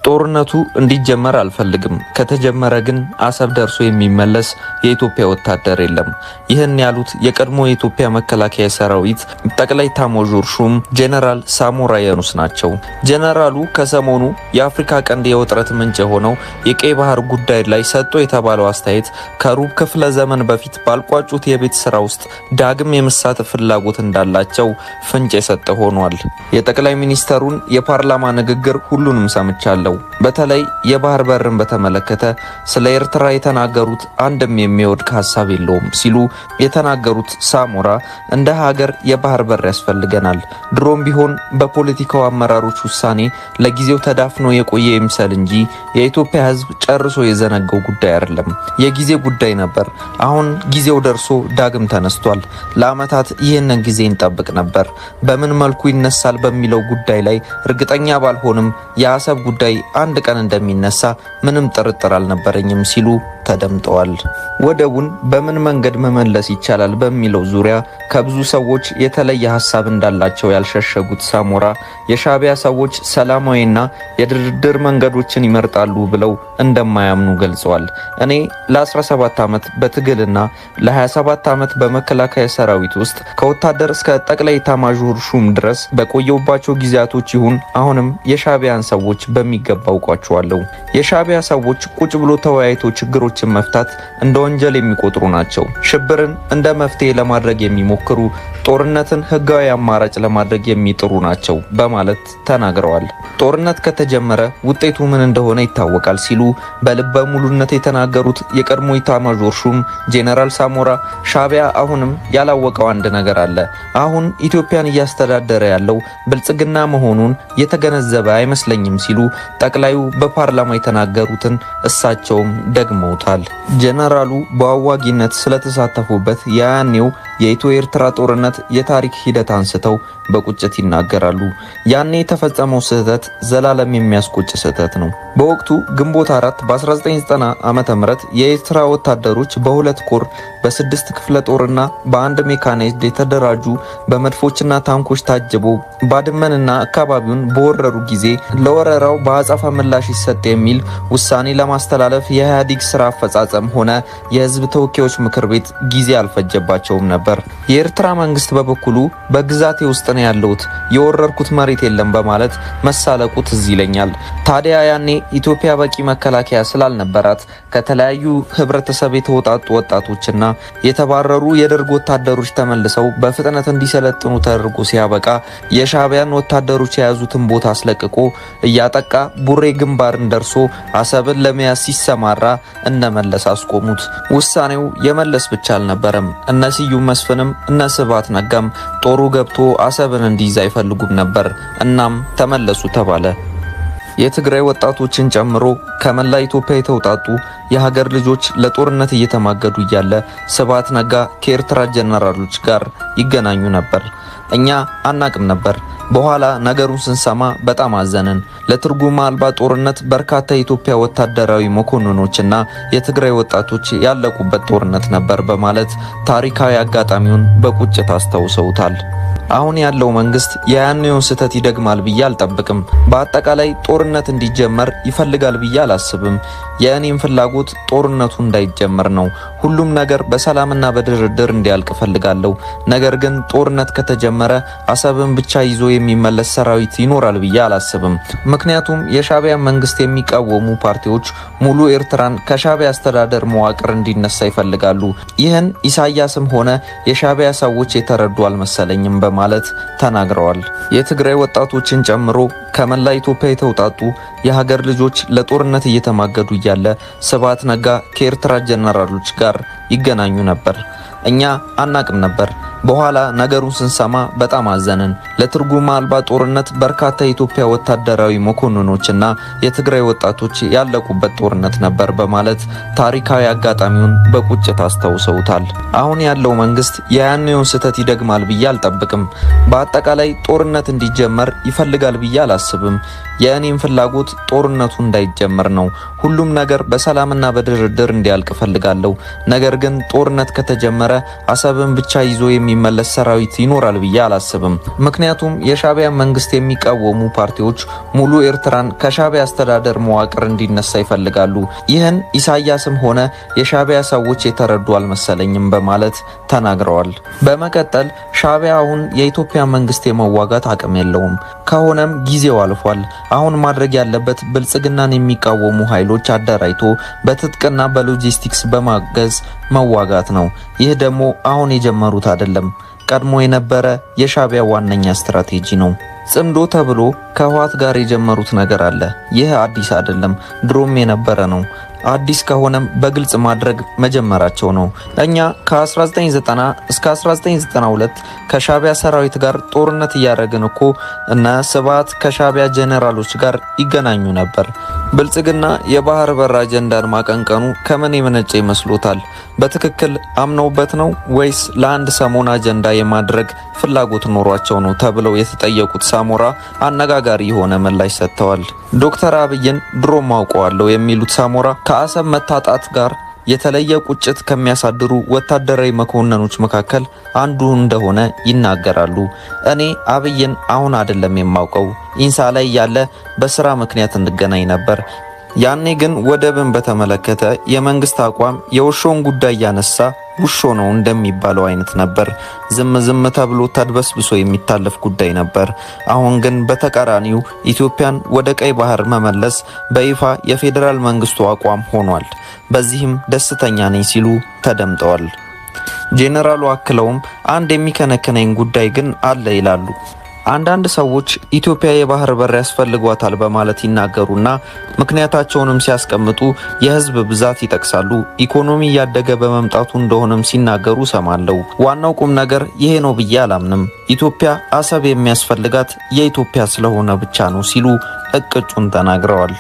ጦርነቱ እንዲጀመር አልፈልግም። ከተጀመረ ግን አሰብ ደርሶ የሚመለስ የኢትዮጵያ ወታደር የለም። ይህን ያሉት የቀድሞ የኢትዮጵያ መከላከያ ሰራዊት ጠቅላይ ኤታማዦር ሹም ጄኔራል ሳሞራ የኑስ ናቸው። ጄኔራሉ ከሰሞኑ የአፍሪካ ቀንድ የውጥረት ምንጭ የሆነው የቀይ ባህር ጉዳይ ላይ ሰጥቶ የተባለው አስተያየት ከሩብ ክፍለ ዘመን በፊት ባልቋጩት የቤት ስራ ውስጥ ዳግም የመሳተፍ ፍላጎት እንዳላቸው ፍንጭ የሰጠ ሆኗል። የጠቅላይ ሚኒስተሩን የፓርላማ ንግግር ሁሉንም ሰምቻለሁ። በተለይ የባህር በርን በተመለከተ ስለ ኤርትራ የተናገሩት አንድም የሚወድቅ ሀሳብ የለውም ሲሉ የተናገሩት ሳሞራ እንደ ሀገር የባህር በር ያስፈልገናል፣ ድሮም ቢሆን በፖለቲካው አመራሮች ውሳኔ ለጊዜው ተዳፍኖ የቆየ ይምሰል እንጂ የኢትዮጵያ ሕዝብ ጨርሶ የዘነገው ጉዳይ አይደለም። የጊዜ ጉዳይ ነበር። አሁን ጊዜው ደርሶ ዳግም ተነስቷል። ለዓመታት ይህንን ጊዜ እንጠብቅ ነበር። በምን መልኩ ይነሳል በሚለው ጉዳይ ላይ እርግጠኛ ባልሆንም የአሰብ ጉዳይ አንድ ቀን እንደሚነሳ ምንም ጥርጥር አልነበረኝም ሲሉ ተደምጠዋል። ወደቡን በምን መንገድ መመለስ ይቻላል በሚለው ዙሪያ ከብዙ ሰዎች የተለየ ሀሳብ እንዳላቸው ያልሸሸጉት ሳሞራ የሻዕቢያ ሰዎች ሰላማዊና የድርድር መንገዶችን ይመርጣሉ ብለው እንደማያምኑ ገልጸዋል። እኔ ለ17 ዓመት በትግልና ለ27 ዓመት በመከላከያ ሰራዊት ውስጥ ከወታደር እስከ ጠቅላይ ኤታማዦር ሹም ድረስ በቆየሁባቸው ጊዜያቶች ይሁን አሁንም የሻዕቢያን ሰዎች በሚገባ አውቋቸዋለሁ። የሻዕቢያ ሰዎች ቁጭ ብሎ ተወያይቶ ችግሮችን መፍታት እንደ ወንጀል የሚቆጥሩ ናቸው። ሽብርን እንደ መፍትሄ ለማድረግ የሚሞክሩ፣ ጦርነትን ህጋዊ አማራጭ ለማድረግ የሚጥሩ ናቸው በማለት ተናግረዋል። ጦርነት ከተጀመረ ውጤቱ ምን እንደሆነ ይታወቃል ሲሉ በልበ ሙሉነት የተናገሩት የቀድሞ ኤታማዦር ሹም ጄኔራል ሳሞራ ሻዕቢያ አሁንም ያላወቀው አንድ ነገር አለ። አሁን ኢትዮጵያን እያስተዳደረ ያለው ብልጽግና መሆኑን የተገነዘበ አይመስለኝም ሲሉ ጠቅላዩ በፓርላማ የተናገሩትን እሳቸውም ደግመውታል። ጄኔራሉ በአዋጊነት ስለተሳተፉበት የያኔው የኢትዮ ኤርትራ ጦርነት የታሪክ ሂደት አንስተው በቁጭት ይናገራሉ። ያኔ የተፈጸመው ስህተት ዘላለም የሚያስቆጭ ስህተት ነው። በወቅቱ ግንቦት 4 በ1990 ዓመተ ምህረት የኤርትራ ወታደሮች በሁለት ኮር፣ በስድስት ክፍለ ጦርና በአንድ ሜካናይዝድ የተደራጁ በመድፎችና ታንኮች ታጅበው ባድመንና አካባቢውን በወረሩ ጊዜ ለወረራው በአጸፋ ምላሽ ይሰጥ የሚል ውሳኔ ለማስተላለፍ የኢህአዴግ ስራ አፈጻጸም ሆነ የህዝብ ተወካዮች ምክር ቤት ጊዜ አልፈጀባቸውም ነበር። የኤርትራ መንግስት በበኩሉ በግዛቴ ውስጥ ነው ያለሁት፣ የወረርኩት መሬት የለም በማለት መሳለቁ ትዝ ይለኛል። ታዲያ ያኔ ኢትዮጵያ በቂ መከላከያ ስላልነበራት ከተለያዩ ህብረተሰብ የተውጣጡ ወጣቶችና የተባረሩ የደርግ ወታደሮች ተመልሰው በፍጥነት እንዲሰለጥኑ ተደርጎ ሲያበቃ የሻዕቢያን ወታደሮች የያዙትን ቦታ አስለቅቆ እያጠቃ ቡሬ ግንባርን ደርሶ አሰብን ለመያዝ ሲሰማራ እነመለስ አስቆሙት። ውሳኔው የመለስ ብቻ አልነበረም። እነ ስዩም መስፍንም እነ ስብሃት ነጋም ጦሩ ገብቶ አሰብን እንዲይዝ አይፈልጉም ነበር። እናም ተመለሱ ተባለ። የትግራይ ወጣቶችን ጨምሮ ከመላ ኢትዮጵያ የተውጣጡ የሀገር ልጆች ለጦርነት እየተማገዱ እያለ ስብሃት ነጋ ከኤርትራ ጀነራሎች ጋር ይገናኙ ነበር። እኛ አናቅም ነበር። በኋላ ነገሩን ስንሰማ በጣም አዘንን። ለትርጉም አልባ ጦርነት በርካታ የኢትዮጵያ ወታደራዊ መኮንኖችና የትግራይ ወጣቶች ያለቁበት ጦርነት ነበር በማለት ታሪካዊ አጋጣሚውን በቁጭት አስታውሰውታል። አሁን ያለው መንግስት የያኔውን ስህተት ይደግማል ብዬ አልጠብቅም። በአጠቃላይ ጦርነት እንዲጀመር ይፈልጋል ብዬ አላስብም። የእኔም ፍላጎት ጦርነቱ እንዳይጀመር ነው። ሁሉም ነገር በሰላምና በድርድር እንዲያልቅ እፈልጋለሁ። ነገር ግን ጦርነት ከተጀመረ አሰብን ብቻ ይዞ የሚመለስ ሰራዊት ይኖራል ብዬ አላስብም። ምክንያቱም የሻዕቢያ መንግስት የሚቃወሙ ፓርቲዎች ሙሉ ኤርትራን ከሻዕቢያ አስተዳደር መዋቅር እንዲነሳ ይፈልጋሉ። ይህን ኢሳያስም ሆነ የሻዕቢያ ሰዎች የተረዱ አልመሰለኝም በማለት ተናግረዋል። የትግራይ ወጣቶችን ጨምሮ ከመላ ኢትዮጵያ የተውጣጡ የሀገር ልጆች ለጦርነት እየተማገዱ እያለ ስብሃት ነጋ ከኤርትራ ጀነራሎች ጋር ይገናኙ ነበር። እኛ አናቅም ነበር። በኋላ ነገሩን ስንሰማ በጣም አዘንን። ለትርጉም አልባ ጦርነት በርካታ የኢትዮጵያ ወታደራዊ መኮንኖችና የትግራይ ወጣቶች ያለቁበት ጦርነት ነበር በማለት ታሪካዊ አጋጣሚውን በቁጭት አስታውሰውታል። አሁን ያለው መንግስት የያኔውን ስህተት ይደግማል ብዬ አልጠብቅም። በአጠቃላይ ጦርነት እንዲጀመር ይፈልጋል ብዬ አላስብም። የእኔም ፍላጎት ጦርነቱ እንዳይጀመር ነው። ሁሉም ነገር በሰላምና በድርድር እንዲያልቅ እፈልጋለሁ። ነገር ግን ጦርነት ከተጀመረ አሰብን ብቻ ይዞ የሚመለስ ሰራዊት ይኖራል ብዬ አላስብም። ምክንያቱም የሻዕቢያ መንግስት የሚቃወሙ ፓርቲዎች ሙሉ ኤርትራን ከሻዕቢያ አስተዳደር መዋቅር እንዲነሳ ይፈልጋሉ። ይህን ኢሳያስም ሆነ የሻዕቢያ ሰዎች የተረዱ አልመሰለኝም በማለት ተናግረዋል። በመቀጠል ሻዕቢያ አሁን የኢትዮጵያ መንግስት የመዋጋት አቅም የለውም። ከሆነም ጊዜው አልፏል። አሁን ማድረግ ያለበት ብልጽግናን የሚቃወሙ ኃይሎች አደራጅቶ በትጥቅና በሎጂስቲክስ በማገዝ መዋጋት ነው። ይህ ደግሞ አሁን የጀመሩት አይደለም፣ ቀድሞ የነበረ የሻዕቢያ ዋነኛ ስትራቴጂ ነው። ጽምዶ ተብሎ ከህወሓት ጋር የጀመሩት ነገር አለ። ይህ አዲስ አይደለም፣ ድሮም የነበረ ነው። አዲስ ከሆነም በግልጽ ማድረግ መጀመራቸው ነው። እኛ ከ1990 እስከ 1992 ከሻዕቢያ ሰራዊት ጋር ጦርነት እያደረግን እኮ እነ ስብሃት ከሻዕቢያ ጄኔራሎች ጋር ይገናኙ ነበር። ብልጽግና የባህር በር አጀንዳን ማቀንቀኑ ከምን የመነጨ ይመስሎታል? በትክክል አምነውበት ነው ወይስ ለአንድ ሰሞን አጀንዳ የማድረግ ፍላጎት ኖሯቸው ነው ተብለው የተጠየቁት ሳሞራ አነጋጋሪ የሆነ ምላሽ ሰጥተዋል። ዶክተር አብይን ድሮም አውቀዋለሁ የሚሉት ሳሞራ ከአሰብ መታጣት ጋር የተለየ ቁጭት ከሚያሳድሩ ወታደራዊ መኮንኖች መካከል አንዱ እንደሆነ ይናገራሉ። እኔ አብይን አሁን አይደለም የማውቀው፣ ኢንሳ ላይ ያለ በስራ ምክንያት እንገናኝ ነበር። ያኔ ግን ወደብን በተመለከተ የመንግስት አቋም የውሾን ጉዳይ ያነሳ ውሾ ነው እንደሚባለው አይነት ነበር። ዝም ዝም ተብሎ ተድበስብሶ የሚታለፍ ጉዳይ ነበር። አሁን ግን በተቃራኒው ኢትዮጵያን ወደ ቀይ ባህር መመለስ በይፋ የፌዴራል መንግስቱ አቋም ሆኗል። በዚህም ደስተኛ ነኝ ሲሉ ተደምጠዋል። ጄኔራሉ አክለውም አንድ የሚከነክነኝ ጉዳይ ግን አለ ይላሉ። አንዳንድ ሰዎች ኢትዮጵያ የባህር በር ያስፈልጓታል በማለት ይናገሩና ምክንያታቸውንም ሲያስቀምጡ የህዝብ ብዛት ይጠቅሳሉ። ኢኮኖሚ እያደገ በመምጣቱ እንደሆነም ሲናገሩ ሰማለሁ። ዋናው ቁም ነገር ይሄ ነው ብዬ አላምንም። ኢትዮጵያ አሰብ የሚያስፈልጋት የኢትዮጵያ ስለሆነ ብቻ ነው ሲሉ እቅጩን ተናግረዋል።